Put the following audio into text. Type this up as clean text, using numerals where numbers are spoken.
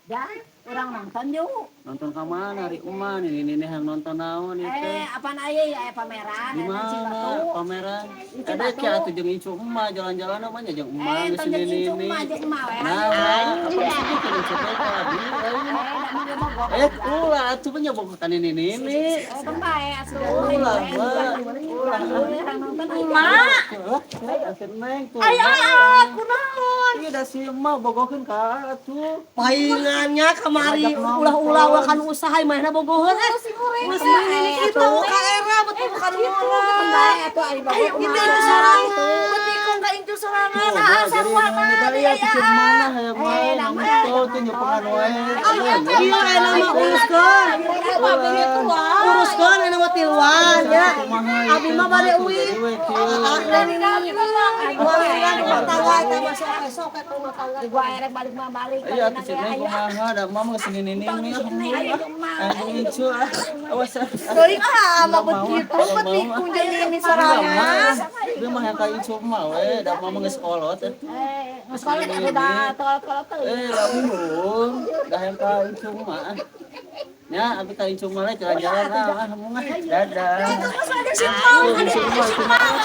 Dah, urang nonton yuk. Nonton ka mana ari emak nih ini yang nonton naon ieu teh? Eh, apaan aya ya aya pameran Di eta mana Cibatu. Pameran? Di Ada Cibatu. ki atuh jeung incu emak jalan-jalan namanya jeung emak Eh, geus entong jeung ini incu ini. emak jeung emak we. Nah, apa disebutkeun incu teh ka abi lain. Eh, da mah ge mogok. Eh, ulah atuh nya bogoh ka nini nini. Oh, tong bae asuh. Ulah, Mbak. Ulah. Urang nonton ayo. Mak, Atuh neng tuh. aya kunaon? Iya da si emak bogohkeun ka atuh. Paingannya kamari ulah-ulah wakan usaha manehna bogoheun eh. Geus ini kitu ka era betul bukan Tong bae atuh ari bogoh Itu mah. incu sorangan. Beti kong ka incu sorangan. Ah, sarwana Iya, deui si mana hayang wae nonton tuh nyepengan wae. Iya enak mah uruskeun. Uruskeun enak mah tiluan ya. Abi mah bade uih. Uang rumah tangga eta mah sok sok eta rumah tangga. Di gua erek balik mah balik. Iya atuh si neng kumaha da emak mah geus nini nini. Aduh incu ah. Awas ah. Teuing ah, mah bet kitu beti kong jeung nini sorangan. Dia mah yang ka incu mah we, da emak mah geus kolot atuh. Eh, geus kolot atuh da kolot-kolot teuing. Eh, lamun dah yang ka incu mah. Ya, abi ka incu mah le jalan-jalan ah, ah, mung ah. Dadah. Terus ada si Mau, ada Incu si mah, incu mah. Mau.